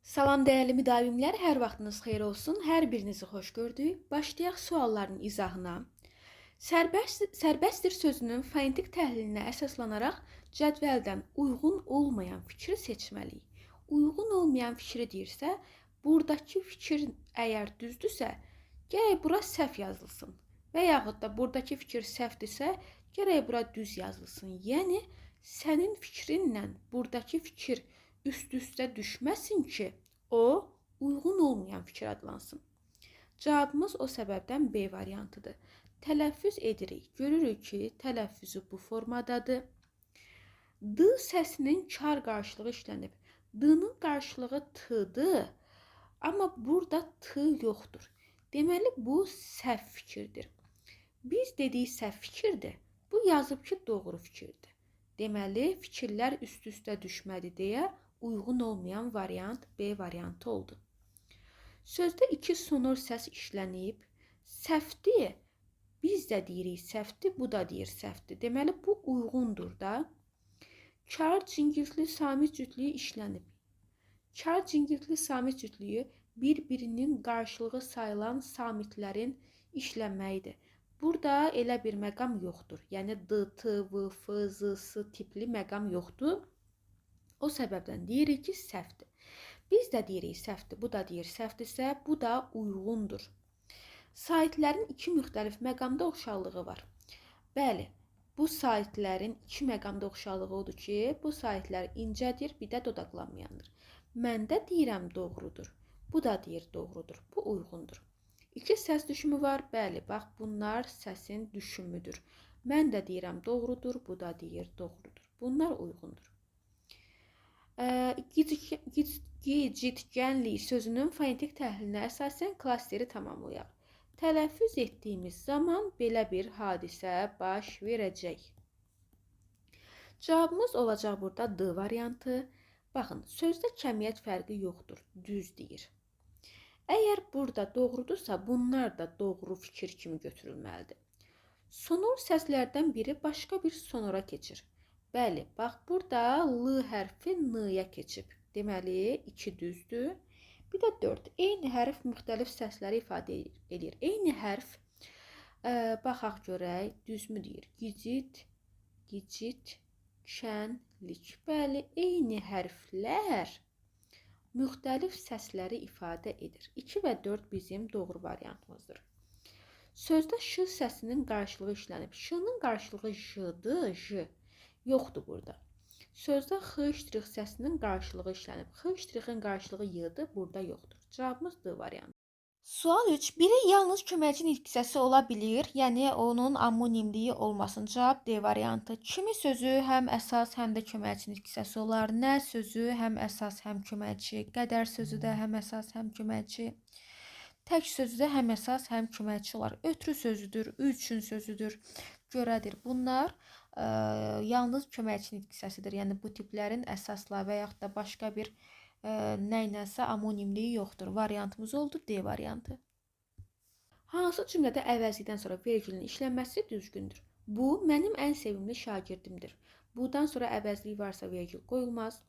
Salam dəyərli müdavimlər, hər vaxtınız xeyir olsun. Hər birinizi xoş gördük. Başlayaq sualların izahına. Sərbəstdir sözünün fonetik təhlilinə əsaslanaraq cədvəldən uyğun olmayan fikri seçməliyik. Uyğun olmayan fikri deyirsə, buradakı fikir əgər düzdürsə, gərək bura səhv yazılsın. Və yaxud da buradakı fikir səhvdirsə, gərək bura düz yazılsın. Yəni, sənin fikrinlə buradakı fikir üst-üstə düşməsin ki, o uyğun olmayan fikir adlansın. Cavabımız o səbəbdən B variantıdır. Tələffüz edirik. Görürük ki, tələffüzü bu formadadır. D səsinin kar qarşılığı işlənib. D-nın qarşılığı T-dır, amma burada T yoxdur. Deməli, bu səhv fikirdir. Biz dedik səhv fikirdir. Bu yazıb ki, doğru fikirdir. Deməli, fikirlər üst-üstə düşmədi deyə uyğun olmayan variant B variantı oldu. Sözdə iki sonor səs işlənib. Səhvdir. Biz də deyirik səhvdir, bu da deyir səhvdir. Deməli, bu uyğundur da. Kar cingiltili samit cütlüyü işlənib. Kar cingiltili samit cütlüyü bir-birinin qarşılığı sayılan samitlərin işlənməyidir. Burada elə bir məqam yoxdur. Yəni D, T, V, F, Z, S tipli məqam yoxdur. O səbəbdən deyirik ki, səhvdir. Biz də deyirik səhvdir, bu da deyir səhvdirsə, bu da uyğundur. Saitlərin iki müxtəlif məqamda oxşarlığı var. Bəli, bu saitlərin iki məqamda oxşarlığı odur ki, bu saitlər incədir, bir də dodaqlanmayandır. Mən də deyirəm doğrudur. Bu da deyir doğrudur. Bu uyğundur. İki səs düşümü var. Bəli, bax bunlar səsin düşümüdür. Mən də deyirəm doğrudur, bu da deyir doğrudur. Bunlar uyğundur. Gecikgənlik sözünün fonetik təhlilinə əsasən klasteri tamamlayaq. Tələffüz etdiyimiz zaman belə bir hadisə baş verəcək. Cavabımız olacaq burada D variantı. Baxın, sözdə kəmiyyət fərqi yoxdur, düz deyir. Əgər burada doğrudursa, bunlar da doğru fikir kimi götürülməlidir. Sonor səslərdən biri başqa bir sonora keçir. Bəli, bax burada L hərfi N-yə keçib. Deməli, 2 düzdür. Bir də 4. Eyni hərf müxtəlif səsləri ifadə edir. Eyni hərf, baxaq görək, düzmü deyir? Gicit, gicit, kənlik. Bəli, eyni hərflər müxtəlif səsləri ifadə edir. 2 və 4 bizim doğru variantımızdır. Sözdə ş səsinin qarşılığı işlənib. Ş-nın qarşılığı j-dır, j. Yoxdur burada. Sözdə x ştrix səsinin qarşılığı işlənib. X ştrixin qarşılığı y-dır, burada yoxdur. Cavabımız D variantı. Sual 3. Biri yalnız köməkçi nitq hissəsi ola bilir, yəni onun amonimliyi olmasın. Cavab D variantı. Kimi sözü həm əsas, həm də köməkçi nitq hissəsi olar. Nə sözü həm əsas, həm köməkçi. Qədər sözü də həm əsas, həm köməkçi. Tək sözü də həm əsas, həm köməkçi olar. Ötrü sözüdür, üçün sözüdür, görədir. Bunlar yalnız köməkçi nitq hissəsidir. Yəni bu tiplərin əsasla və yaxud da başqa bir nə iləsə amonimliyi yoxdur. Variantımız oldu D variantı. Hansı cümlədə əvəzlikdən sonra vergülün işlənməsi düzgündür? Bu, mənim ən sevimli şagirdimdir. Budan sonra əvəzlik varsa vergül qoyulmaz.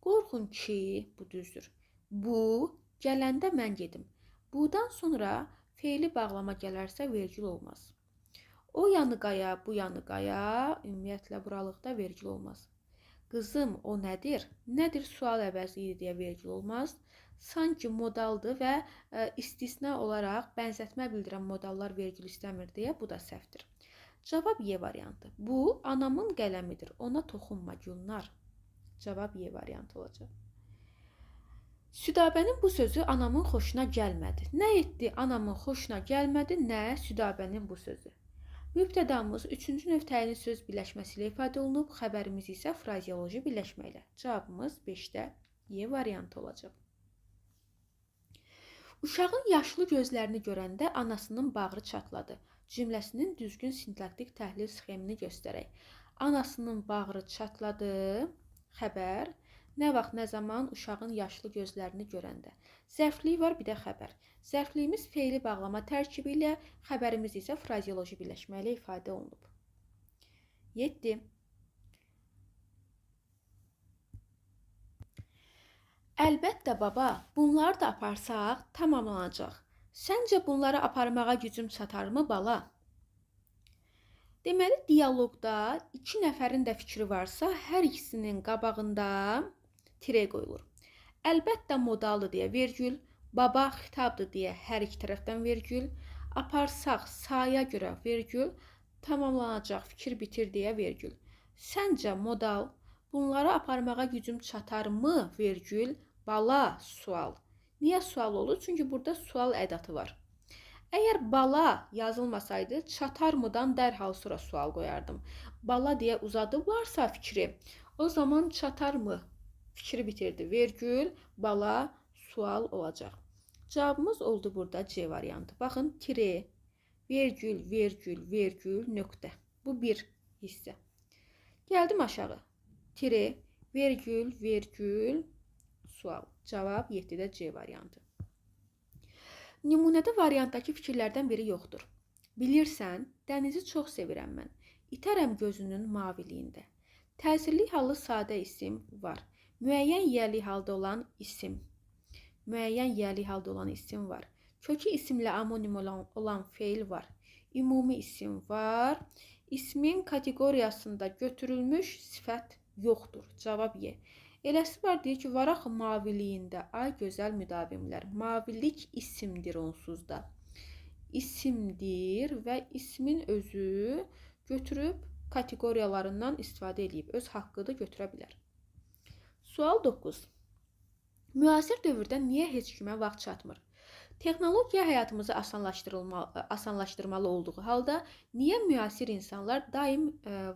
Qorxun ki, bu düzdür. Bu, gələndə mən gedim. Budan sonra feili bağlama gələrsə vergül olmaz. O yanı qaya, bu yanı qaya, ümumiyyətlə buralıqda vergül olmaz. Qızım, o nədir? Nədir sual əvəzliyi deyə vergül olmaz. Sanki modaldır və istisna olaraq bənzətmə bildirən modallar vergül istəmir deyə bu da səhvdir. Cavab Y variantı. Bu, anamın qələmidir. Ona toxunma, Gülnar. Cavab Y variantı olacaq. Südabənin bu sözü anamın xoşuna gəlmədi. Nə etdi anamın xoşuna gəlmədi, nə Südabənin bu sözü. Mübtədamız üçüncü növ təyinli söz birləşməsi ilə ifadə olunub, xəbərimiz isə frazeoloji birləşmə ilə. Cavabımız 5-də Y variantı olacaq. Uşağın yaşlı gözlərini görəndə anasının bağrı çatladı. Cümləsinin düzgün sintaktik təhlil sxemini göstərək. Anasının bağrı çatladı, xəbər, nə vaxt, nə zaman uşağın yaşlı gözlərini görəndə. Zərflik var, bir də xəbər. Zərfliyimiz feili bağlama tərkibi ilə, xəbərimiz isə frazeoloji birləşmə ilə ifadə olunub. 7. Əlbəttə baba, bunları da aparsaq tamamlanacaq. Səncə bunları aparmağa gücüm çatarmı bala? Deməli, dialoqda iki nəfərin də fikri varsa, hər ikisinin qabağında tire qoyulur. Əlbəttə modaldır deyə vergül, baba xitabdır deyə hər iki tərəfdən vergül, aparsaq saya görə vergül, tamamlanacaq fikir bitir deyə vergül. Səncə modal, bunları aparmağa gücüm çatarmı vergül, bala sual. Niyə sual olur? Çünki burada sual ədatı var. Əgər bala yazılmasaydı, çatarmıdan dərhal sonra sual qoyardım. Bala deyə uzadıblarsa fikri, o zaman çatarmı fikri bitirdi. Vergül, bala, sual olacaq. Cavabımız oldu burada C variantı. Baxın, tire, vergül, vergül, vergül, nöqtə. Bu bir hissə. Gəldim aşağı. Tire, vergül, vergül, sual. Cavab 7-də C variantı. Nümunədə variantdakı fikirlərdən biri yoxdur. Bilirsən, dənizi çox sevirəm mən. İtərəm gözünün maviliyində. Təsirli hallı sadə isim var. Müəyyən yiyəli halda olan isim. Müəyyən yiyəli halda olan isim var. Kökü isimlə amonim olan feil var. Ümumi isim var. İsmin kateqoriyasında götürülmüş sifət yoxdur. Cavab Y. Eləsi var deyir ki, var axı maviliyində. Ay gözəl müdavimlər. Mavilik isimdir onsuz da. İsimdir və ismin özü götürüb kateqoriyalarından istifadə eləyib. Öz haqqıdır, götürə bilər. Sual 9. Müasir dövrdə niyə heç kimə vaxt çatmır? Texnologiya həyatımızı asanlaşdırmalı olduğu halda niyə müasir insanlar daim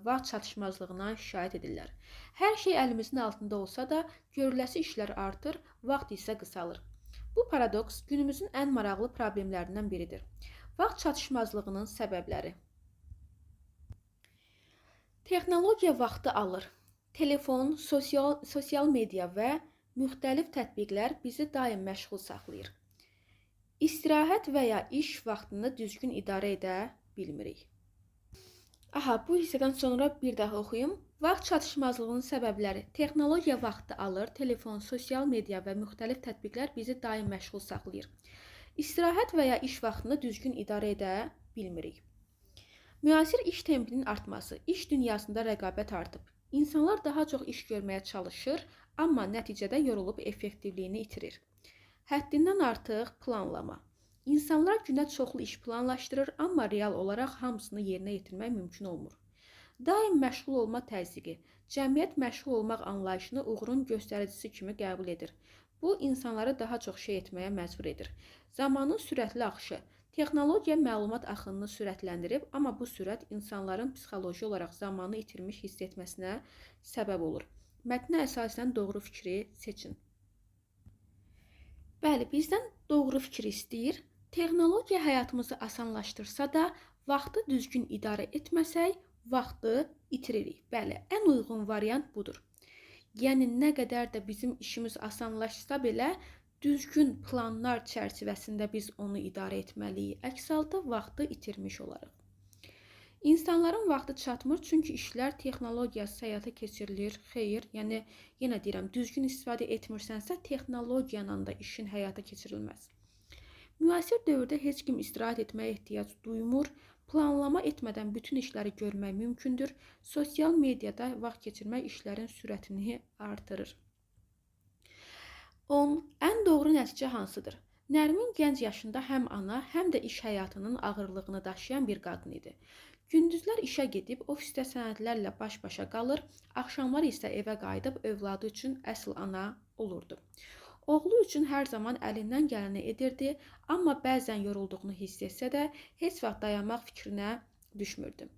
vaxt çatışmazlığından şikayət edirlər? Hər şey əlimizin altında olsa da görüləsi işlər artır, vaxt isə qısalır. Bu paradoks günümüzün ən maraqlı problemlərindən biridir. Vaxt çatışmazlığının səbəbləri. Texnologiya vaxtı alır. Telefon, sosial media və müxtəlif tətbiqlər bizi daim məşğul saxlayır. İstirahət və ya iş vaxtını düzgün idarə edə bilmirik. Aha, bu hissədən sonra bir daha oxuyum. Vaxt çatışmazlığının səbəbləri. Texnologiya vaxtı alır, telefon, sosial media və müxtəlif tətbiqlər bizi daim məşğul saxlayır. İstirahət və ya iş vaxtını düzgün idarə edə bilmirik. Müasir iş tempinin artması. İş dünyasında rəqabət artıb. İnsanlar daha çox iş görməyə çalışır, amma nəticədə yorulub effektivliyini itirir. Həddindən artıq planlama. İnsanlar günə çoxlu iş planlaşdırır, amma real olaraq hamısını yerinə yetirmək mümkün olmur. Daim məşğul olma təzyiqi. Cəmiyyət məşğul olmaq anlayışını uğurun göstəricisi kimi qəbul edir. Bu, insanları daha çox şey etməyə məcbur edir. Zamanın sürətli axışı. Texnologiya məlumat axınını sürətləndirib, amma bu sürət insanların psixoloji olaraq zamanı itirmiş hiss etməsinə səbəb olur. Mətnə əsasən doğru fikri seçin. Bəli, bizdən doğru fikir istəyir. Texnologiya həyatımızı asanlaşdırsa da, vaxtı düzgün idarə etməsək, vaxtı itiririk. Bəli, ən uyğun variant budur. Yəni, nə qədər də bizim işimiz asanlaşsa belə, düzgün planlar çərçivəsində biz onu idarə etməliyik. Əks halda vaxtı itirmiş olarıq. İnsanların vaxtı çatmır, çünki işlər texnologiyasız həyata keçirilir. Xeyr, yəni yenə deyirəm, düzgün istifadə etmirsənsə, texnologiya ilə da işin həyata keçirilməz. Müasir dövrdə heç kim istirahət etməyə ehtiyac duymur. Planlama etmədən bütün işləri görmək mümkündür. Sosial mediada vaxt keçirmək işlərin sürətini artırır. 10. Ən doğru nəticə hansıdır? Nərmin gənc yaşında həm ana, həm də iş həyatının ağırlığını daşıyan bir qadın idi. Gündüzlər işə gedib, ofisdə sənədlərlə baş-başa qalır, axşamlar isə evə qayıdıb övladı üçün əsl ana olurdu. Oğlu üçün hər zaman əlindən gələni edirdi, amma bəzən yorulduğunu hiss etsə də heç vaxt dayanmaq fikrinə düşmürdü.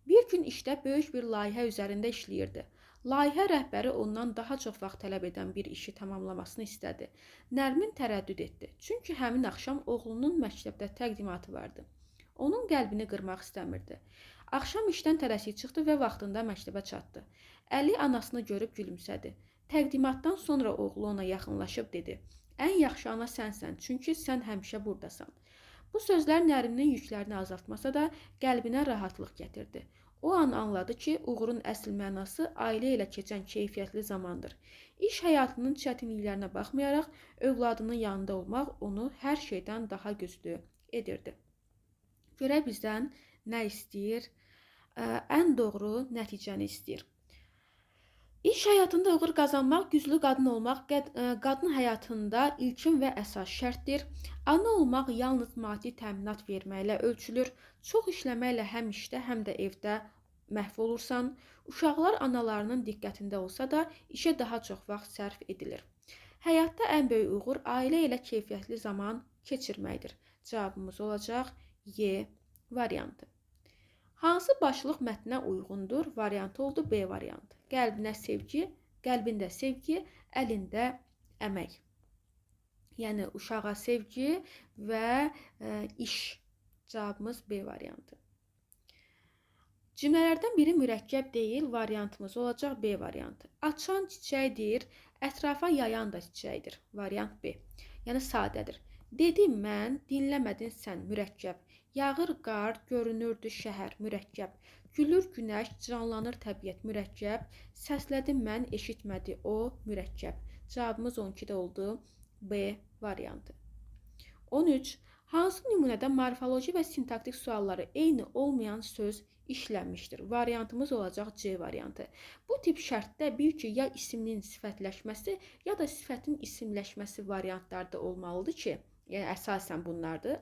Bir gün işdə böyük bir layihə üzərində işləyirdi. Layihə rəhbəri ondan daha çox vaxt tələb edən bir işi tamamlamasını istədi. Nərmin tərəddüd etdi, çünki həmin axşam oğlunun məktəbdə təqdimatı vardı. Onun qəlbini qırmaq istəmirdi. Axşam işdən tələsik çıxdı və vaxtında məktəbə çatdı. Əli anasını görüb gülümsədi. Təqdimatdan sonra oğlu ona yaxınlaşıb dedi: "Ən yaxşı ana sənsən, çünki sən həmişə buradasan." Bu sözlər Nərminin yüklərini azaltmasa da qəlbinə rahatlıq gətirdi. O an anladı ki, uğurun əsl mənası ailə ilə keçən keyfiyyətli zamandır. İş həyatının çətinliklərinə baxmayaraq, övladının yanında olmaq onu hər şeydən daha güclü edirdi. Görək bizdən nə istəyir? Ən doğru nəticəni istəyir. İş həyatında uğur qazanmaq, güclü qadın olmaq qadın həyatında ilkin və əsas şərtdir. Ana olmaq yalnız maddi təminat verməklə ölçülür. Çox işləməklə həm işdə, həm də evdə məhv olursan. Uşaqlar analarının diqqətində olsa da işə daha çox vaxt sərf edilir. Həyatda ən böyük uğur ailə ilə keyfiyyətli zaman keçirməkdir. Cavabımız olacaq Y variantı. Hansı başlıq mətnə uyğundur? Variantı oldu B variantı. Qəlbinə sevgi, qəlbində sevgi, əlində əmək. Yəni uşağa sevgi və iş. Cavabımız B variantı. Cümlələrdən biri mürəkkəb deyil, variantımız olacaq B variantı. Açan çiçəkdir, ətrafa yayan da çiçəkdir. Variant B. Yəni sadədir. Dedim mən, dinləmədin sən, mürəkkəb. Yağır qar, görünürdü şəhər, mürəkkəb. Gülür günəş, canlanır təbiət, mürəkkəb. Səslədim mən, eşitmədi o, mürəkkəb. Cavabımız 12-də oldu B variantı. 13. Hansı nümunədə morfoloji və sintaktik sualları eyni olmayan söz işlənmişdir? Variantımız olacaq C variantı. Bu tip şərtdə bir ki, ya isminin sifətləşməsi, ya da sifətin isimləşməsi variantlarda olmalıdır ki, yəni əsasən bunlardır.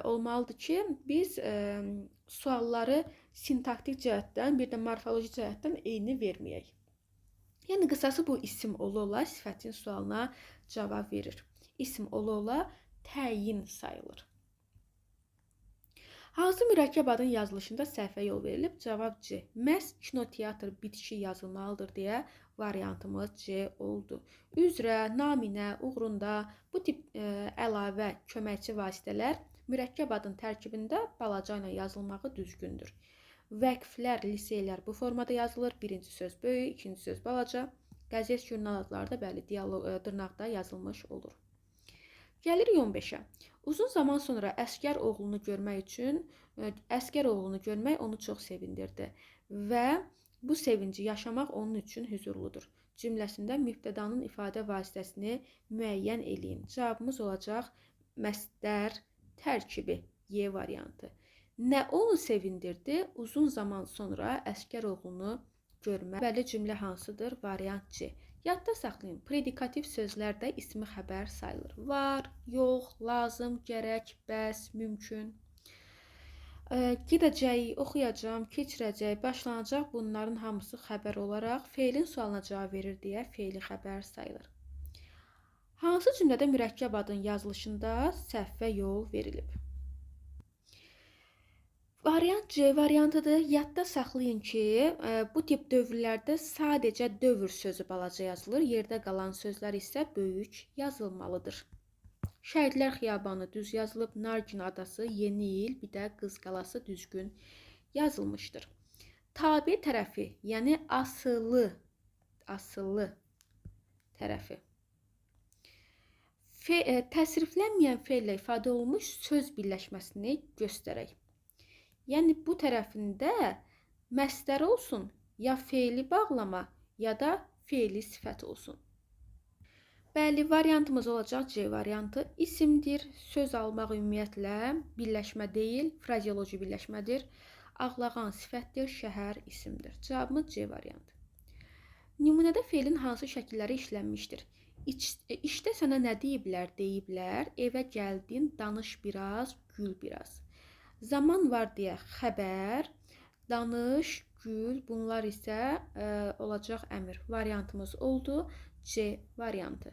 Olmalıdır ki, biz sualları sintaktik cəhətdən, bir də morfoloji cəhətdən eyni verməyək. Yəni qısası bu isim ola-ola sifətin sualına cavab verir. İsim ola-ola təyin sayılır. Hansı mürəkkəb adın yazılışında səhvə yol verilib? Cavab C. Məhz kinoteatr bitişi yazılmalıdır deyə variantımız C oldu. Üzrə, naminə, uğrunda bu tip əlavə köməkçi vasitələr mürəkkəb adın tərkibində balaca ilə yazılmağı düzgündür. Vəqflər, liseylər bu formada yazılır. Birinci söz böyük, ikinci söz balaca. Qəzet, jurnal adları da bəli, diyaloq, dırnaqda yazılmış olur. Gəlirik 15-ə. Uzun zaman sonra əsgər oğlunu görmək onu çox sevindirdi və bu sevinci yaşamaq onun üçün hüzurludur. Cümləsində mübtədanın ifadə vasitəsini müəyyən eləyin. Cavabımız olacaq məsdər tərkibi Y variantı. Nə onu sevindirdi? Uzun zaman sonra əsgər oğlunu görmək. Bəli, cümlə hansıdır? Variant C. Yadda saxlayın, predikativ sözlər də ismi xəbər sayılır. Var, yox, lazım, gərək, bəs, mümkün. Gedəcək, oxuyacam, keçirəcək, başlanacaq bunların hamısı xəbər olaraq feilin sualına cavab verir deyə feili xəbər sayılır. Hansı cümlədə mürəkkəb adın yazılışında səhvə yol verilib? Variant C variantıdır. Yadda saxlayın ki, bu tip dövrlərdə sadəcə dövr sözü balaca yazılır, yerdə qalan sözlər isə böyük yazılmalıdır. Şəhidlər Xiyabanı düz yazılıb, Nargin adası, Yeni il, bir də Qız Qalası düzgün yazılmışdır. Tabi tərəfi, yəni asılı tərəfi. Təsriflənməyən feillə ifadə olunmuş söz birləşməsini göstərək. Yəni, bu tərəfində məsdər olsun, ya feili bağlama, ya da feili sifət olsun. Bəli, variantımız olacaq C variantı. İsimdir, söz almaq ümumiyyətlə birləşmə deyil, frazeoloji birləşmədir. Ağlağan sifətdir, şəhər isimdir. Cavabımız C variantı. Nümunədə feilin hansı şəkilləri işlənmişdir? İşdə sənə nə deyiblər? Deyiblər, evə gəldin, danış biraz, gül biraz. Zaman var deyə xəbər, danış, gül, bunlar isə olacaq əmir. Variantımız oldu C variantı.